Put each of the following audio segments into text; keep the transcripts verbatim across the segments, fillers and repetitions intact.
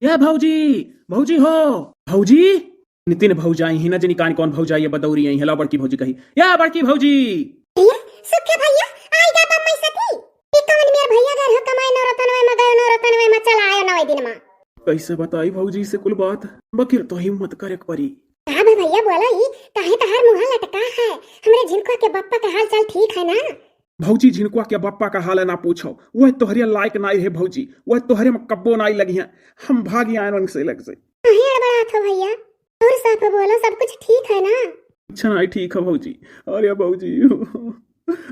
या भौजी, भौजी हो, भौजी। नितिन भौजाई ही ना जनी कान कौन भौजाई है, बदौरी आई है, ला बड़की भौजी कही, या बड़की भौजी। ए, सुखे भैया, आई गा बम्बई सती। ई कौन मेर भैया घर हो, कमाए नौ रतनवे में गयो, नौ रतनवे में चला आयो नवे दिन में। कैसे बताई भौजी से कुल बात, बकिर तो हिम्मत करे के परी। का बे भैया बोला ई, काहे तहार मुँह लटका है? हमरे झिनकुआ के बप्पा का हाल चाल ठीक है ना? भौजी झिनकुआ के बप्पा का हाल ना पूछो, वह तोहरे लायक नाई है भौजी, वह तोहरे में कब्बो नाई लगी है। हम भागी आयन उनसे लग से। काहे अड़बड़ात हो भैया? और साफ बोलो, सब कुछ ठीक है ना? अच्छा नाई ठीक है भौजी। अरे भौजी,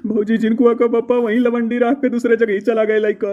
भौजी झिनकुआ का बप्पा वहीं लवंडी राख के दूसरे जगह ही चला गए लइका।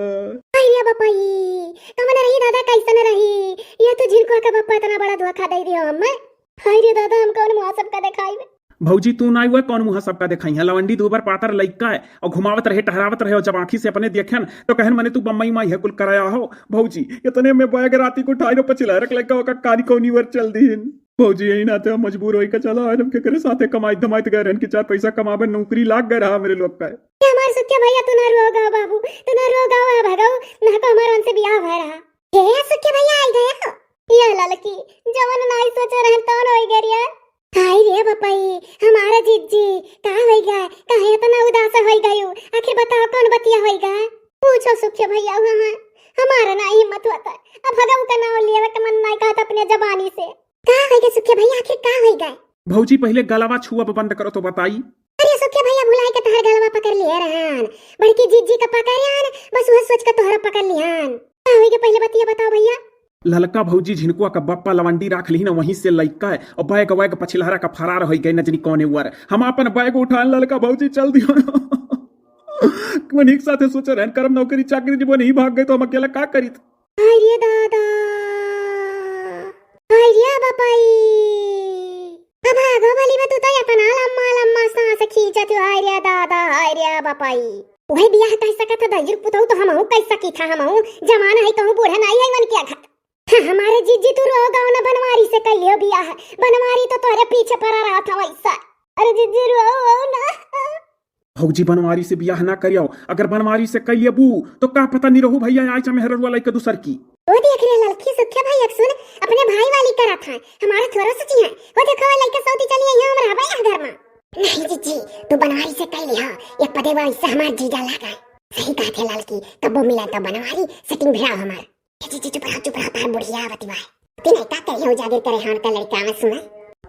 अरे बप्पा ई, कमन रही दादा, कैसन रही? ये तो झिनकुआ का बप्पा इतना बड़ा धोखा दे दियो हमें। हाय रे दादा, हम कौन मुँह सबका देखाई में? भौजी तू ना हुआ कौन मुँह सबका देखाई है? लवंडी दूबर पातर लइका है और घुमावत रहे, टहरावत रहे और जब आँखी से अपने देखेन तो कहन मने तू बम्बई माई है कुल कराया हो। भौजी इतने में बैग राती को उठाई रो पछिला रख लइका ओका कानी कौनी वर चल दीन। भौजी यही नाते हम मजबूर होई का चला आज हम केकरे साथे कमाई धमाई गए रहन कि चार पैसा कमावे नौकरी लाग गए रहा मेरे लोग का। ये हमार सुखे भैया तू ना रोगा बाबू, तू ना रोगा भगाऊ, ना को हमार उनसे बियाह भय रहा। हे सुखे भैया आई गया। ये ललकी, जवन नाई सोचे रहन तवन होई गए रे। हाय रे बपई, हमारा जिज्जी, का होई गा? काहे इतना उदास होई गयो? आखिर बताओ कौन बतिया होई गा? पूछो सुखे भैया, वहाँ हमारा ना हिम्मत होता। अब भगव का नाम लेवे के मन नाई कहत अपने जबानी से। का होई गा सुखे भैया, आखिर का होई गा? भौजी पहले गलवा छुआ बंद करो तो बताई। अरे सुखे भैया भुलाई के तहर गलवा पकड़ लिए रहन। बड़की जिज्जी का पकड़न, बस वह सोच के तोहरा पकड़ लिहन। का होई गा पहले बतिया बताओ भैया। ललका भौजी झिनकुआ का बप्पा लवंडी राख ली ना, वहीं से लइका है और बैग वैग पछिलहरा का फरार होई गए नजनी कौने वर। हम अपन बैग उठान ललका भौजी चल दियो। उन्हीं के साथे सोचे रहन करम नौकरी चाकरी जब नहीं भाग गए तो हम अकेला का करीत? हाय रे दादा, हाय रे बपई। अब भागो भली बा, तू तो इतना लम्मा लम्मा सांस खींचत हो, हाय रे दादा, हाय रे बपई। वही बियाह कह सकत है, दहिर पुतहु तो हमहू कह सकी था, हमहू जमाना है, कहूँ बूढ़ा नाई है मन के अघत। हाँ, हमारे जीजी तू रो गाँव न बनवारी से कह लियो बियाह, बनवारी तो तोहरे पीछे पड़ा रहा था वैसा। अरे जीजी रो ना। भौजी बनवारी से बियाह ना करियो, अगर बनवारी से कह लेबू तो का पता निरहू भैया आई चा मेहररुआ लइका दूसर की। ओ देख रे ललकी सुखे भाई, एक सुन, अपने भाई वाली करत है, हमारा थोड़ा सोची है। वो देखो वो लइका सऊदी चली आई है, हम रहबे यह घर में। नहीं जीजी, तू बनवारी से कह लिहा, ये पदे वो इससे हमार जीजा लागा है। सही कहत है ललकी, कब्बो मिला तो बनवारी, सेटिंग भिड़ाओ हमार। ए जीजी चुप रहा, चुप रहा, तार बुढ़िया आवती बाय। तीन का कही हो जागिर करे हन का लड़का में सुना।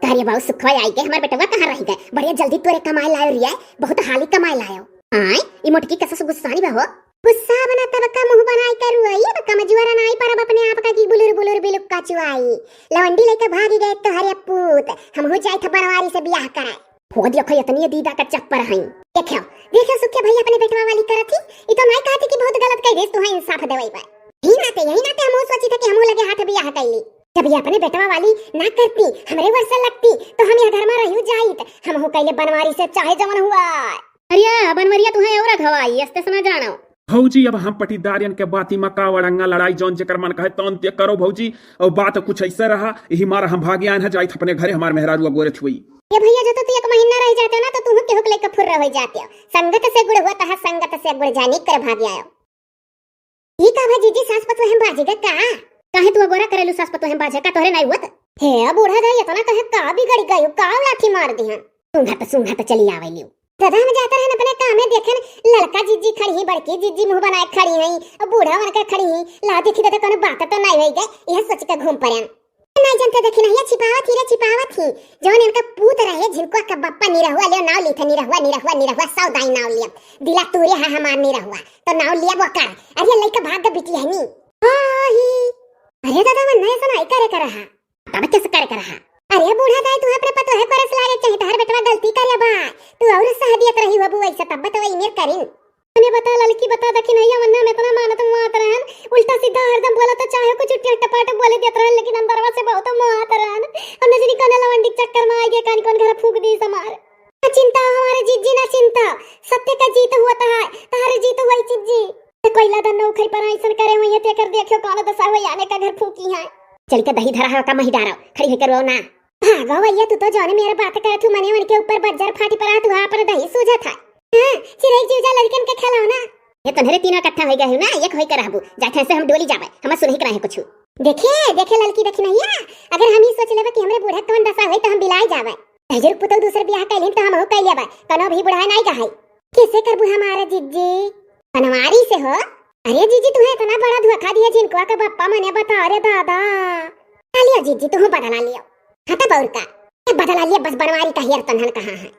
तोहरे बहुत सुख होई आई के हमार बेटवा कहाँ रही गए? बढ़िया जल्दी तोरे कमाए लायो रिया, बहुत हाली कमाए लायो। आय, ई मोटकी कसा से गुस्सानी बा हो। गुस्सा बना तब का मुँह बनाई करू आई, अब कमजुआरा नाई पर अब अपने आप का की बुलुर बुलुर बिलुक का चुआई। लवंडी लेके भागी गए तोहरे पूत, हमहू जाई था बनवारी से बियाह कराए। हो देखो इतनी दीदा का चप्पर हई। देखो, देखो सुखे भैया अपने बेटवा वाली करत ही, ई तो नाई कहती कि बहुत गलत कह देस, तुहा इंसाफ देवई बा। यही नाते, यही नाते हमहू सोची था कि हमहू लगे हाथ बियाह कैली। जब ये अपने बेटवा वाली ना करती, हमरे वर से लगती, तो हम यह घर में रहू जाइत, हमहू कैले बनवारी से चाहे जवन हुआ। अरे बनवरिया तुहे और घवाई, अस्ते से ना जानो। भौजी, अब हम पटीदारियन के बाती मा का वड़ंगा लड़ाई, जौन जेकर मन कहे तौन ते करो भौजी। और बात कुछ ऐसा रहा, यही मारा हम भागे आए हैं, जाइत अपने घरे, हमार मेहरारू अगोरे छुई। ये भैया, जो तो तू एक महीना रह जाते ना, तो तू केहू के लेके फुर्र हो जाते। संगत से गुड़ होता है, संगत से गुड़ जानी कर भाग आयो। ई का भा जीजी, सास पतोह हम बाजी का का? काहे तू अगोरा करेलू सास पतोह हम बाजे का, तोहरे नहीं हुआ त? हे बूढ़ा दाई, इतना कहे का बिगड़ गयो, का लाठी मार दिहन? सूंघत सूंघत चली आवे लियो। दादा, हम जात रहन अपने काम में, देखन ललका जीजी खड़ी ही, बड़की जीजी मुँह बनाए खड़ी ही, और बूढ़ा उनका खड़ी ही। ला देखी दादा, कोनो बात तो नहीं होई गए, यह सोच के घूम पड़न। नहीं जानते, देखी नहीं, ये छिपावत ही रे, छिपावत ही। जौन इनका पूत रहे, झिनकुआ का बप्पा निरहुआ लियो, नाव ली था, निरहुआ, निरहुआ, निरहुआ, सौ दाई नाव लिया। दिला तूरे है हमार निरहुआ, तो नाव लिया वो कर। अरे लइका भाग द बिटिया है नी। हाँ ही। अरे दादा, मन नहीं सुनाई करे कर रहा। तब कैसे करे कर रहा? अरे बूढ़ा दाई, तू अपने पतोहे परस लागे चाहे तहर बेटवा गलती करे बा। तू और सह दियत रही हो बुआ, ऐसे तब बतवा इमेर करिन। मने बता ललकी, बता दखिनैया, वन्ना में इतना मानत मुआत रहन, उल्टा सीधा हरदम बोलत, चाहे कुछ उल्टा पाट बोले देत रहन, लेकिन अंदरवा से बहुत मुआत रहन। और नजरी कने लवंडी के चक्कर में आइगे, कान कौन घर फूंक दी समार। ना चिंता हमारे जीजी, ना चिंता, सत्य का जीत हुआ तहार, तहार जीत हुआ जीजी। तो कोई लदन नौकरी पर ऐसन करे हुई है, तेकर देखियो कौन दशा हुई, आने का घर फूंकी है। चल के दही धरा हो का मही डारो, खड़ी होकर रो ना। भागो भैया, तू तो जौन मेरे बात करत हूँ, मने उनके ऊपर बज्जर फाटी पड़ा, तू हाँ अपन दही सूझत है। हाँ, चिरई जीजा लड़कन के खिलौना। ये तोहरे तीनों इकट्ठा होई गए हो ना, एक होई के रहबू। जाते से हम डोली जाबे, हम सुनही के रहे कुछ। देखे, देखे ललकी दखिनहिया, अगर हम ई सोच लेबे कि हमरे बूढ़ा कौन दशा होई तो हम बिलाई जाबे। तहजर पुतौ दूसर बियाह कैलिन तो हमहू कैल लेबे, कनो भी बुढ़ा नाई कहाई। कैसे करबू हमारा जिज्जी? बनवारी से हो? अरे जिज्जी, तुहे इतना बड़ा धोखा दिया जिनको का बप्पा मने बता रे दादा। आ लियो जिज्जी, तुहू बदला लियो। हाँ तो बौर का, ये बदला लिया बस बनवारी का हेर तनहन कहाँ है।